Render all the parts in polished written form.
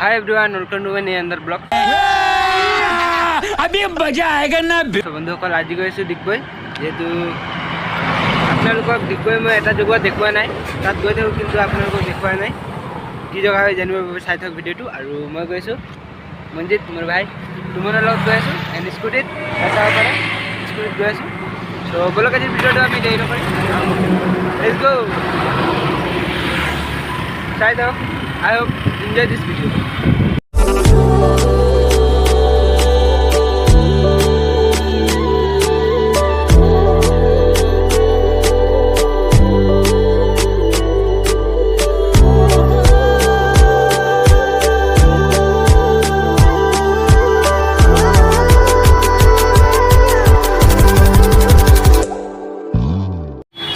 Hi everyone, welcome to my another blog. अभी मजा आएगा ना। বন্ধুসকল, আজি গৈ আছোঁ ডিগবৈ। যিহেতু আপোনালোকক ডিগবৈ মই এটা জেগা দেখুওৱা নাই, তাত গৈ থাকোঁ কিন্তু আপোনালোকক দেখুওৱা নাই। কি জেগা হয় জানিবৰ বাবে চাই থাকক ভিডিঅ'টো। আৰু মই গৈছোঁ মঞ্জিত, মোৰ ভাই তুমনৰ লগত গৈ আছোঁ এণ্ড স্কুটিত চাব পাৰে, স্কুটিত গৈ আছোঁ। চ' ব'লক, আজিৰ ভিডিঅ'টো আমি দেৰি নকৰি let's go. চাই থাকক, I hope enjoy this video.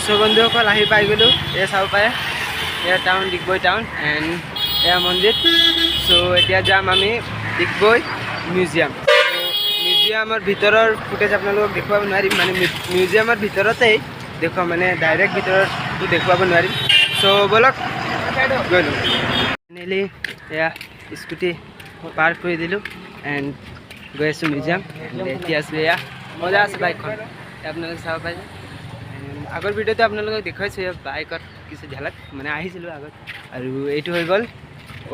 চ' বন্ধুসকল, আহি পাই গ'লোঁ। এয়া চাব পাৰে, এয়া টাউন, ডিগবৈ টাউন এণ্ড এয়া মন্দিৰ। চ' এতিয়া যাম আমি ডিগবৈ মিউজিয়াম। মিউজিয়ামৰ ভিতৰৰ ফুটেজ আপোনালোকক দেখুৱাব নোৱাৰিম, মানে মিউজিয়ামৰ ভিতৰতেই দেখুৱাম, মানে ডাইৰেক্ট ভিতৰতো দেখুৱাব নোৱাৰিম। চ' ব'লক গ'লোঁ। ফাইনেলি এয়া স্কুটি পাৰ্ক কৰি দিলোঁ এণ্ড গৈ আছোঁ মিউজিয়াম। এতিয়া আছিলে এয়া মজা আছে বাইকখন, আপোনালোকে চাব পাৰিছে। আগৰ ভিডিঅ'টো আপোনালোকক দেখুৱাইছোঁ, বাইকত কিছু ঝালক, মানে আহিছিলোঁ আগত। আৰু এইটো হৈ গ'ল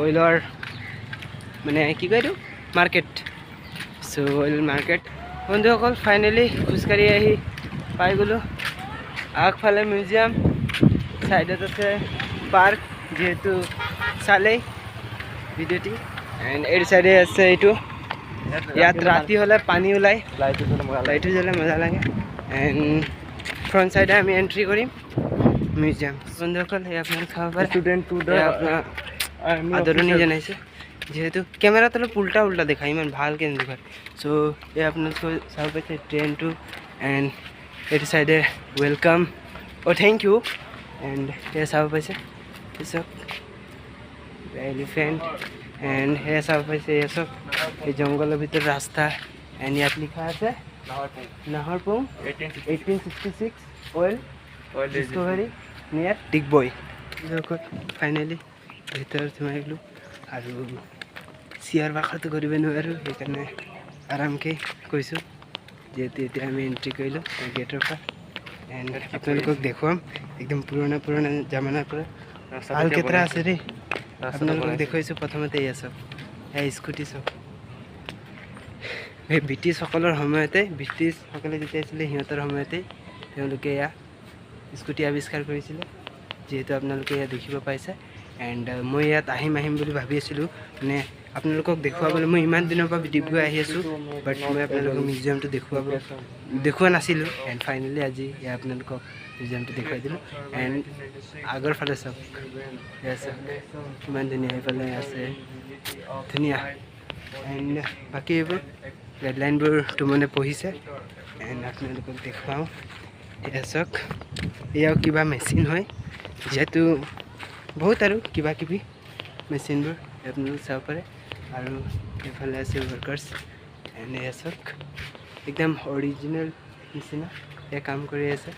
অইলৰ, মানে কি কয় এইটো মাৰ্কেট। চ' অইল মাৰ্কেট। বন্ধুসকল, ফাইনেলি খোজকাঢ়ি আহি পাই গ'লোঁ। আগফালে মিউজিয়াম, ছাইডত আছে পাৰ্ক, যিহেতু চালেই ভিডিঅ'টি। এণ্ড এইটো চাইডে আছে এইটো, ইয়াত ৰাতি হ'লে পানী ওলায়, লাইটো জ্বলে মজা লাগে। এণ্ড ফ্ৰণ্ট চাইডে আমি এণ্ট্ৰি কৰিম মিউজিয়াম। বন্ধুসকল, এই আপোনালোক চাব পাৰে। ষ্টুডেণ্ট টু এয়া আপোনাৰ আদৰণি জনাইছে। যিহেতু কেমেৰাত অলপ উল্টা উল্টা দেখায়, ইমান ভালকৈ নেদেখায়। চ' এই আপোনালোকে চাব পাইছে ট্ৰেইনটো। এণ্ড এইটো চাইডে welcome, O thank U. And এয়া চাব পাইছে চব এলিফেণ্ট। এণ্ড সেয়া চাব পাইছে, এয়া চব এই জংঘলৰ ভিতৰত ৰাস্তা। এণ্ড ইয়াত লিখা আছে নাহৰপুং 1866 oil discovery near Digboi. Finally ভিতৰত সোমাই গ'লোঁ আৰু চিঞৰ বাখৰটো কৰিব নোৱাৰোঁ, সেইকাৰণে আৰামকৈ কৈছোঁ। যিহেতু এতিয়া আমি এণ্ট্ৰি কৰিলোঁ গেটৰ পৰা এণ্ড আপোনালোকক দেখুৱাম একদম পুৰণা পুৰণা জামানাৰ পৰা আলকেত্ৰা আছে দেই, আপোনালোকক দেখুৱাইছোঁ। প্ৰথমতে এয়া চব, এয়া স্কুটি চব সেই ব্ৰিটিছসকলৰ সময়তে, ব্ৰিটিছসকলে যেতিয়া আছিলে সিহঁতৰ সময়তে তেওঁলোকে এয়া স্কুটি আৱিষ্কাৰ কৰিছিলে, যিহেতু আপোনালোকে ইয়াত দেখিব পাইছে। এণ্ড মই ইয়াত আহিম আহিম বুলি ভাবি আছিলোঁ, মানে আপোনালোকক দেখুৱাবলৈ। মই ইমান দিনৰ পৰা ডিগবৈ আহি আছোঁ, বাট মই আপোনালোকক মিউজিয়ামটো দেখুওৱা নাছিলোঁ। এণ্ড ফাইনেলি আজি ইয়াত আপোনালোকক মিউজিয়ামটো দেখুৱাই দিলোঁ। এণ্ড আগৰ ফালে চাওক, এয়া চাওক কিমান ধুনীয়া, এইফালে আছে ধুনীয়া। এণ্ড বাকী এইবোৰ গাইডলাইনবোৰ তুমনে পঢ়িছে। এণ্ড আপোনালোকক দেখুৱাওঁ, এয়া চাওক, এয়াও কিবা মেচিন হয়, যিহেতু বহুত আৰু কিবা কিবি মেচিনবোৰ আপোনালোকে চাব পাৰে। আৰু এইফালে আছে ৱৰ্কাৰ্ছ। এণ্ড এয়া চাওক, একদম অৰিজিনেল নিচিনা এয়া কাম কৰি আছে।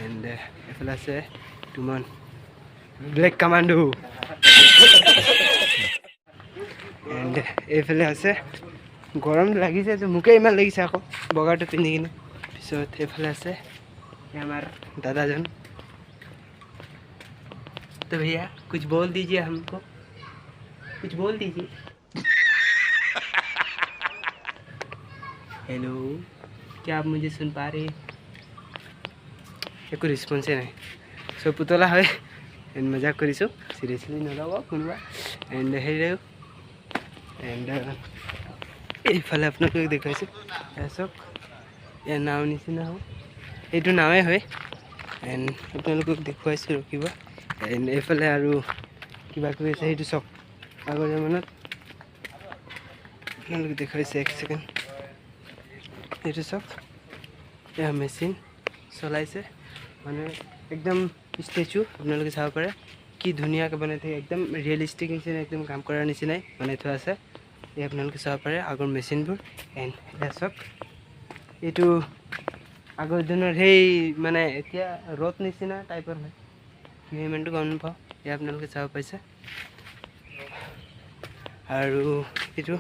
এণ্ড এইফালে আছে তুমন ব্লেক কামাণ্ডো। এণ্ড এইফালে আছে, গৰম লাগিছে মোকে ইমান লাগিছে আকৌ বগাটো পিন্ধি কিনে। পিছত এইফালে আছে আমাৰ দাদাজন। तो भैया कुछ बोल दीजिए हमको, कुछ बोल दीजिए। हेलो, क्या आप मुझे सुन पा रहे हैं? একো ৰেচপন্সে নাই। চ' পুতলা হয় এণ্ড মজাক কৰিছোঁ, চিৰিয়াছলি নল'ব কোনোবা। এণ্ড হেৰি, এণ্ড এইফালে আপোনালোকক দেখুৱাইছোঁ, এয়া চাওক, এয়া নাও নিচিনা হয়, এইটো নাৱে হয়। এণ্ড আপোনালোকক দেখুৱাইছোঁ, ৰখিব। এণ্ড এইফালে আৰু কিবা কিবি আছে, সেইটো চাওক আগৰ জামানাত আপোনালোক দেখুৱাইছে। এক ছেকেণ্ড, এইটো চাওক, এয়া মেচিন চলাইছে, মানে একদম ষ্টেচু আপোনালোকে চাব পাৰে, কি ধুনীয়াকৈ বনাই থাকে, একদম ৰিয়েলিষ্টিক নিচিনা, একদম কাম কৰাৰ নিচিনাই বনাই থোৱা আছে। এই আপোনালোকে চাব পাৰে আগৰ মেচিনবোৰ। এণ্ড এয়া চাওক, এইটো আগৰ দিনৰ সেই, মানে এতিয়া ৰ'দ নিচিনা টাইপৰ হয়, কি ইমানটো গম নাপাওঁ। এয়া আপোনালোকে চাব পাইছে। আৰু এইটো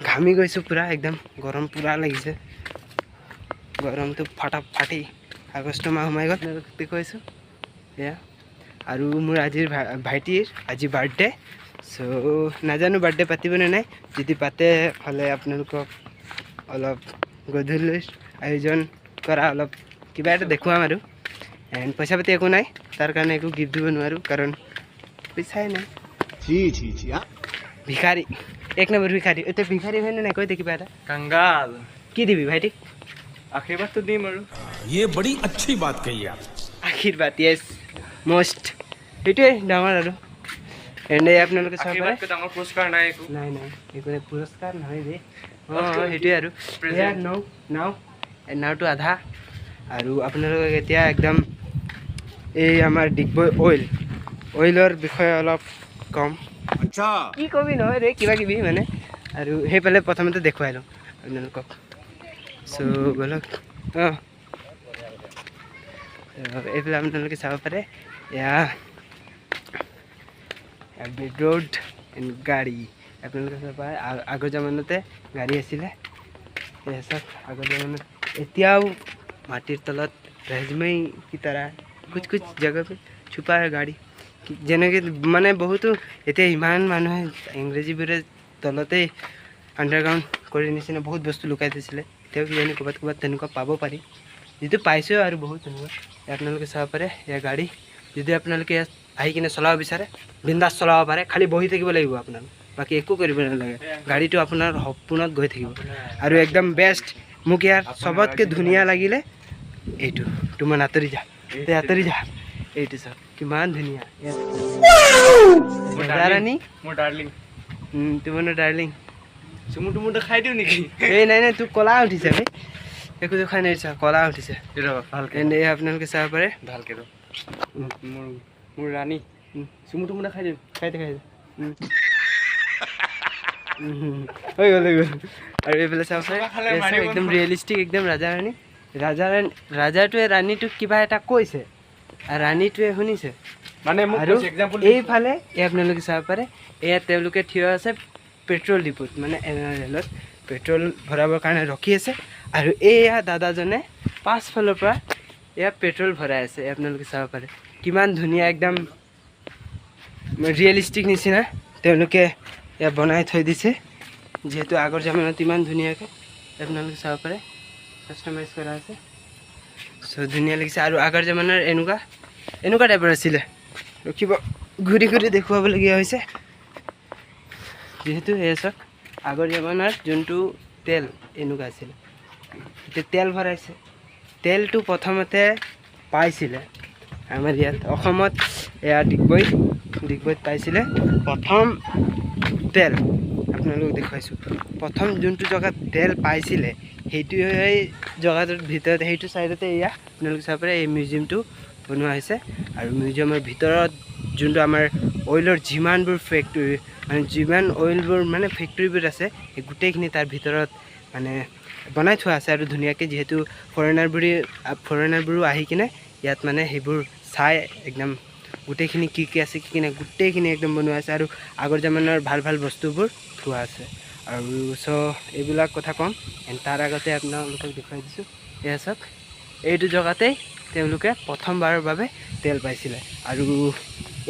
ঘামি গৈছোঁ পূৰা, একদম গৰম পূৰা লাগিছে। গৰমটো ফাটা ফাটি। আগষ্ট মাহ সোমাই গ'ল। আপোনালোকক দেখুৱাইছোঁ এয়া। আৰু মোৰ আজিৰ ভাইটিৰ আজি বাৰ্থডে। চ' নাজানো বাৰ্থডে পাতিবনে নাই। যদি পাতে হ'লে আপোনালোকক অলপ গধূলি আয়োজন কৰা অলপ কিবা এটা দেখুৱাম আৰু। এণ্ড পইচা পাতি একো নাই, তাৰ কাৰণে একো গিফ্ট দিব নোৱাৰোঁ, কাৰণ পইচাই নাই। ছি ছি ছি। ভিখাৰী, এক নম্বৰ ভিখাৰী। এতিয়া ভিখাৰী হয়নে নাই কৈ দে কিবা এটা। কাংগাল। কি দিবি ভাইটিক? আশীৰ্বাদটো দিম আৰু। ये बड़ी अच्छी बात कही आप। আশীৰ্বাদ, য়েছ, মষ্ট। সেইটোৱে ডাঙৰ আৰু। এনে আপোনালোকে চাব পাৰে। আশীৰ্বাদতকৈ ডাঙৰ পুৰস্কাৰ নাই একো। নাই নাই, একো নাই, পুৰস্কাৰ নহয় দেই। অঁ, সেইটোৱে আৰু। এয়া নৌ নাও, এই নাওটো আধা। আৰু আপোনালোকক এতিয়া একদম এই আমাৰ ডিগবৈ অইলৰ বিষয়ে অলপ কম। अच्छा। কি কবি নহয় ৰে, কিবা কিবি মানে। আৰু সেইফালে প্ৰথমতে দেখুৱাই লওঁ আপোনালোকক। চ' ব'লক। অঁ, এইফালে আপোনালোকে চাব পাৰে, এয়া ৰোড এণ্ড গাড়ী আপোনালোকে চাব পাৰে। আগৰ জামানতে গাড়ী আছিলে। এয়া চাওক, আগৰ জামানত এতিয়াও মাটিৰ তলত रहस्यमय की तरह कुछ कुछ जगह पे छुपा है गाड़ी। যেনেকৈ মানে বহুতো এতিয়া ইমান মানুহে ইংৰাজীবোৰে তলতেই আণ্ডাৰগ্ৰাউণ্ড কৰি নিচিনা বহুত বস্তু লুকাই থৈছিলে। এতিয়াও কিজানি ক'ৰবাত ক'ৰবাত তেনেকুৱা পাব পাৰি, যিটো পাইছোঁ আৰু বহুত তেনেকুৱা। আপোনালোকে চাব পাৰে ইয়াৰ গাড়ী। যদি আপোনালোকে ইয়াত আহি কিনে চলাব বিচাৰে, বিন্দাছ চলাব পাৰে। খালি বহি থাকিব লাগিব আপোনালোক, বাকী একো কৰিব নালাগে। গাড়ীটো আপোনাৰ সপোনত গৈ থাকিব। আৰু একদম বেষ্ট মোক ইয়াৰ চবতকৈ ধুনীয়া লাগিলে এইটো। তোমাৰ আঁতৰি যা, তই আঁতৰি যা। এইটো চাওক কিমান ধুনীয়া ইয়াত ৰাজা ৰাণী। মোৰ ডাৰ্লিং। তোমাৰ ডাৰ্লিং। চুমু টুমুটো খাই দিওঁ নেকি? এই নাই নাই, তোৰ কলা উঠিছে বে। একো দেখা নাই, চা, কলা উঠিছে। ৰ'বা, ভালকে। এনে আপোনালোকে চাব পাৰে। ভালকে ৰ। মোৰ ৰাণী। চুমু টুমুটা খাই দিম। খাই দে, খাই দে। উম, হৈ গ'ল, হৈ গ'ল। আৰু এইফালে চাব পাৰে। খালে এই চাওক, মাৰিব। একদম ৰিয়েলিষ্টিক, একদম ৰাজা ৰাণী। ৰাজা ৰাণী, ৰাজাটোৱে ৰাণীটোক কিবা এটা কৈছে আৰু ৰাণীটোৱে শুনিছে। মানে মোক আৰু এক্সাম্পল। এইফালে এই আপোনালোকে চাব পাৰে, এয়া তেওঁলোকে থিয় আছে পেট্ৰল ডিপুত, মানে ৰেলত পেট্ৰল ভৰাবৰ কাৰণে ৰখি আছে। আৰু এয়া দাদাজনে পাছফালৰ পৰা এয়া পেট্ৰল ভৰাই আছে। এই আপোনালোকে চাব পাৰে, কিমান ধুনীয়া, একদম ৰিয়েলিষ্টিক নিচিনা তেওঁলোকে এয়া বনাই থৈ দিছে। যিহেতু আগৰ জামানাত ইমান ধুনীয়াকৈ আপোনালোকে চাব পাৰে, কাষ্টমাইজ কৰা আছে। চ' ধুনীয়া লাগিছে। আৰু আগৰ জামানাৰ এনেকুৱা এনেকুৱা টাইপৰ আছিলে। ৰখিব, ঘূৰি ঘূৰি দেখুৱাবলগীয়া হৈছে যিহেতু। এয়া চাওক, আগৰ জামানাৰ যোনটো তেল এনেকুৱা আছিলে। এতিয়া তেল ভৰাইছে। তেলটো প্ৰথমতে পাইছিলে আমাৰ ইয়াত অসমত, এয়া ডিগবৈত পাইছিলে প্ৰথম তেল। আপোনালোকক দেখুৱাইছোঁ, প্ৰথম যোনটো জেগাত তেল পাইছিলে, সেইটোৱে জেগাটোৰ ভিতৰত সেইটো ছাইডতে এয়া আপোনালোকে চাব পাৰে, এই মিউজিয়ামটো বনোৱা হৈছে। আৰু মিউজিয়ামৰ ভিতৰত যোনটো আমাৰ অইলৰ যিমানবোৰ ফেক্টৰী, মানে যিমান অইলবোৰ মানে ফেক্টৰীবোৰ আছে, সেই গোটেইখিনি তাৰ ভিতৰত মানে বনাই থোৱা আছে। আৰু ধুনীয়াকৈ, যিহেতু ফৰেনাৰবোৰো আহি কিনে ইয়াত মানে সেইবোৰ চাই, একদম গোটেইখিনি কি কি আছে, কি কি নাই, গোটেইখিনি একদম বনোৱা আছে। আৰু আগৰ জামানাৰ ভাল ভাল বস্তুবোৰ থোৱা আছে। আৰু চ' এইবিলাক কথা ক'ম। এণ্ড তাৰ আগতে আপোনালোকক দেখুৱাই দিছোঁ, এয়া চাওক, এইটো জেগাতেই তেওঁলোকে প্ৰথমবাৰৰ বাবে তেল পাইছিলে। আৰু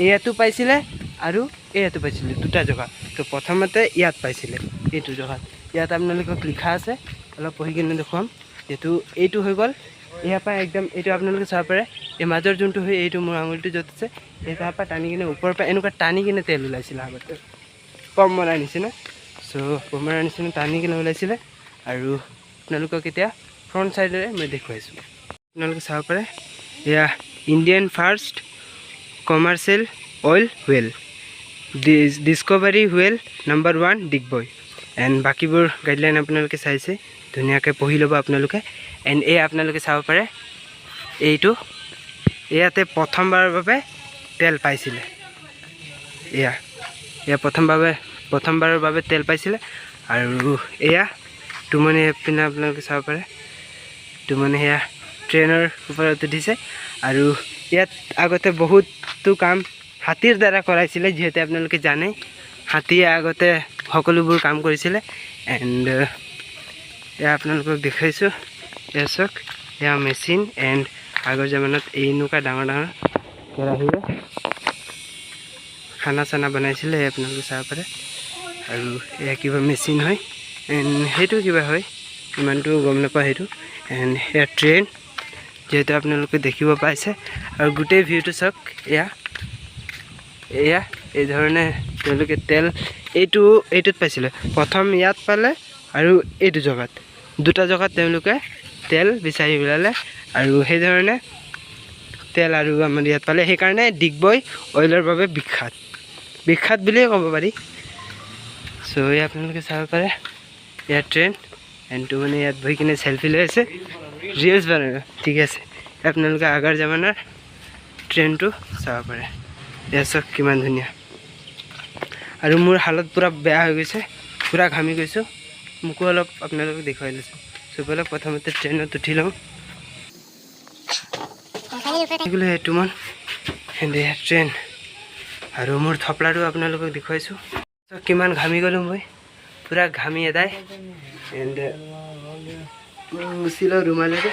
ইয়াতো পাইছিলে আৰু ইয়াতো পাইছিলে, দুটা জেগা। তো প্ৰথমতে ইয়াত পাইছিলে, এইটো জেগাত। ইয়াত আপোনালোকক লিখা আছে, অলপ পঢ়ি কিনে দেখুৱাম। যিহেতু এইটো হৈ গ'ল, ইয়াৰ পৰা একদম এইটো আপোনালোকে চাব পাৰে। এই মাজৰ যোনটো হয়, এইটো মোৰ আঙুলিটো য'ত আছে, এই তাৰ পৰা টানি কিনে, ওপৰৰ পৰা এনেকুৱা টানি কিনে তেল ওলাইছিলে আগতে, পম্প মৰাৰ নিচিনা। চ' পম্প মৰাৰ নিচিনা টানি কিনে ওলাইছিলে। আৰু আপোনালোকক এতিয়া ফ্ৰণ্ট ছাইডেৰে মই দেখুৱাইছোঁ, আপোনালোকে চাব পাৰে। এয়া Indian first commercial oil well discovery, well number 1, Digboi. And বাকীবোৰ গাইডলাইন আপোনালোকে চাইছে, ধুনীয়াকৈ পঢ়ি ল'ব আপোনালোকে। এণ্ড এই আপোনালোকে চাব পাৰে, এইটো ইয়াতে প্ৰথমবাৰৰ বাবে তেল পাইছিলে। এয়া এয়া প্ৰথমবাৰৰ বাবে তেল পাইছিলে। আৰু এয়া টুমনি পিনে আপোনালোকে চাব পাৰে, টুমনি সেয়া ট্ৰেইনৰ ওপৰত উঠিছে। আৰু ইয়াত আগতে বহুতো কাম হাতীৰ দ্বাৰা কৰাইছিলে। যিহেতু আপোনালোকে জানে, হাতীয়ে আগতে সকলোবোৰ কাম কৰিছিলে। এণ্ড এয়া আপোনালোকক দেখুৱাইছোঁ। এয়া চাওক, এয়া মেচিন। এণ্ড আগৰ জামানাত এনেকুৱা ডাঙৰ ডাঙৰ কেৰাহীৰে খানা চানা বনাইছিলে, এয়া আপোনালোকে চাব পাৰে। আৰু এয়া কিবা মেচিন হয়, এণ্ড সেইটো কিবা হয়, ইমানটো গম নাপাওঁ সেইটো। এণ্ড এয়া ট্ৰেইন, যিহেতু আপোনালোকে দেখিব পাইছে। আৰু গোটেই ভিউটো চাওক। এয়া এই ধৰণে তেওঁলোকে তেল এইটোত পাইছিলে। প্ৰথম ইয়াত পালে আৰু এইটো জেগাত, দুটা জেগাত তেওঁলোকে তেল বিচাৰি ওলালে আৰু সেইধৰণে তেল আৰু আমাৰ ইয়াত পালে। সেইকাৰণে ডিগবৈ অইলৰ বাবে বিখ্যাত, বিখ্যাত বুলিয়ে ক'ব পাৰি। চ' এই আপোনালোকে চাব পাৰে ইয়াত ট্ৰেইন। এণ্ডটো মানে ইয়াত বহি কিনে চেলফি লৈ আছে, ৰিলচ বনাব। ঠিক আছে, আপোনালোকে আগৰ জামানাৰ ট্ৰেইনটো চাব পাৰে। এয়া চাওক কিমান ধুনীয়া। আৰু মোৰ হালত পূৰা বেয়া হৈ গৈছে, পূৰা ঘামি গৈছোঁ। মোকো অলপ আপোনালোকক দেখুৱাই লৈছোঁ। চ' ব'লক, প্ৰথমতে ট্ৰেইনত উঠি লওঁ। গ'লো সেইটো মন এণ্ড এয়া ট্ৰেইন। আৰু মোৰ থপলাটো আপোনালোকক দেখুৱাইছোঁ। চ' কিমান ঘামি গ'লোঁ মই, পূৰা ঘামি এদাই। এণ্ড মুচি লওঁ ৰুমালেৰে।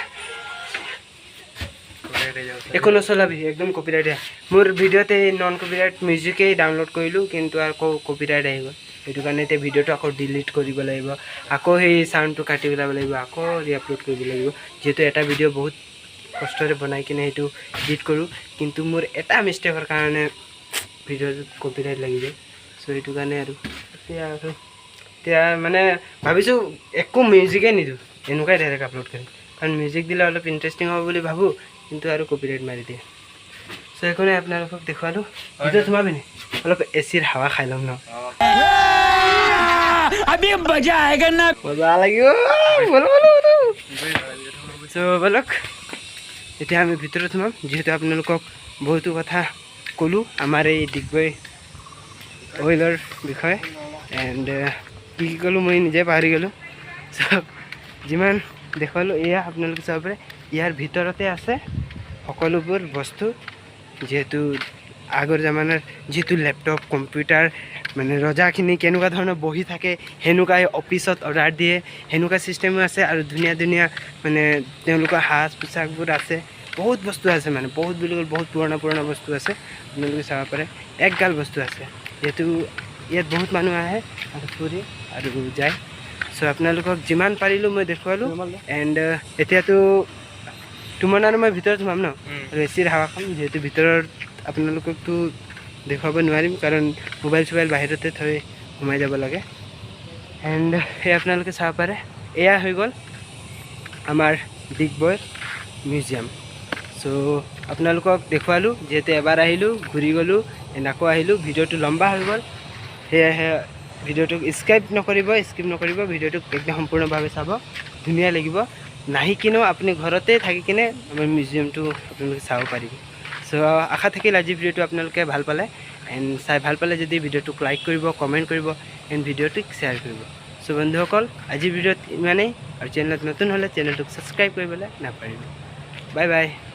একো নচলাবি, একদম কপিৰাইট। মোৰ ভিডিঅ'তে নন কপিৰাইট মিউজিকেই ডাউনলোড কৰিলোঁ, কিন্তু আকৌ কপিৰাইট আহি গ'ল। সেইটো কাৰণে এতিয়া ভিডিঅ'টো আকৌ ডিলিট কৰিব লাগিব, আকৌ সেই চাউণ্ডটো কাটি পেলাব লাগিব, আকৌ ৰি-আপলোড কৰিব লাগিব। যিহেতু এটা ভিডিঅ' বহুত কষ্টৰে বনাই কিনে সেইটো এডিট কৰোঁ, কিন্তু মোৰ এটা মিষ্টেকৰ কাৰণে ভিডিঅ'টোত কপিৰাইট লাগি যায়। চ' সেইটো কাৰণে আৰু এতিয়া মানে ভাবিছোঁ একো মিউজিকেই নিদিওঁ, এনেকুৱাই ডাইৰেক্ট আপলোড কৰিম। কাৰণ মিউজিক দিলে অলপ ইণ্টাৰেষ্টিং হ'ব বুলি ভাবোঁ, কিন্তু আৰু কপিৰাইট মাৰি দিয়ে। চ' সেইকাৰণে আপোনালোকক দেখুৱালোঁ। ভিতৰত সোমাবি নি? অলপ এ চিৰ হাৱা খাই ল'ম ন? अभी मजा आएगा ना। মজা লাগিব। ব'লো ব'লো ব'লো। চ' ব'লক, এতিয়া আমি ভিতৰত সোমাম। যিহেতু আপোনালোকক বহুতো কথা ক'লোঁ আমাৰ এই ডিগবৈ অইলৰ বিষয়ে, এণ্ড কি কি ক'লোঁ মই নিজে পাহৰি গ'লোঁ। চ' যিমান দেখুৱালোঁ, এয়া আপোনালোকে চাব পাৰে। ইয়াৰ ভিতৰতে আছে সকলোবোৰ বস্তু। যিহেতু আগৰ জামানাৰ যিটো লেপটপ, কম্পিউটাৰ, মানে ৰজাখিনি কেনেকুৱা ধৰণৰ বহি থাকে, সেনেকুৱাই অফিচত অৰ্ডাৰ দিয়ে, সেনেকুৱা ছিষ্টেমো আছে। আৰু ধুনীয়া ধুনীয়া মানে তেওঁলোকৰ সাজ পোছাকবোৰ আছে। বহুত বস্তু আছে, মানে বহুত বুলি ক'লে বহুত পুৰণা পুৰণা বস্তু আছে। আপোনালোকে চাব পাৰে, একগাল বস্তু আছে। যিহেতু ইয়াত বহুত মানুহ আহে আৰু ফুৰি আৰু যায়। চ' আপোনালোকক যিমান পাৰিলোঁ মই দেখুৱালোঁ। এণ্ড এতিয়াতো তুমন আৰু মই ভিতৰত সোমাম ন, আৰু এ চিৰ হাৱা খাম। যিহেতু ভিতৰত আপোনালোককতো দেখুৱাব নোৱাৰিম, কাৰণ মোবাইল চোবাইল বাহিৰতে থৈ সোমাই যাব লাগে। এণ্ড সেই আপোনালোকে চাব পাৰে, এয়া হৈ গ'ল আমাৰ ডিগবৈৰ মিউজিয়াম। চ' আপোনালোকক দেখুৱালোঁ। যিহেতু এবাৰ আহিলোঁ, ঘূৰি গ'লোঁ, এণ্ড আকৌ আহিলোঁ, ভিডিঅ'টো লম্বা হৈ গ'ল। সেয়েহে ভিডিঅ'টোক স্কিপ নকৰিব, স্কিপ নকৰিব, ভিডিঅ'টোক একদম সম্পূৰ্ণভাৱে চাব, ধুনীয়া লাগিব। নাহি কিনেও আপুনি ঘৰতে থাকি কিনে আমাৰ মিউজিয়ামটো আপোনালোকে চাব পাৰিব। চ' আশা থাকিল আজি ভিডিঅ'টো আপোনালোকে ভাল পালে। এণ্ড চাই ভাল পালে যদি ভিডিঅ'টোক লাইক কৰিব, কমেণ্ট কৰিব এণ্ড ভিডিঅ'টোক শ্বেয়াৰ কৰিব। চ' বন্ধুসকল, আজিৰ ভিডিঅ'ত ইমানেই। আৰু চেনেলত নতুন হ'লে চেনেলটোক ছাবস্ক্ৰাইব কৰিবলৈ নাপাহৰিব। Bye bye.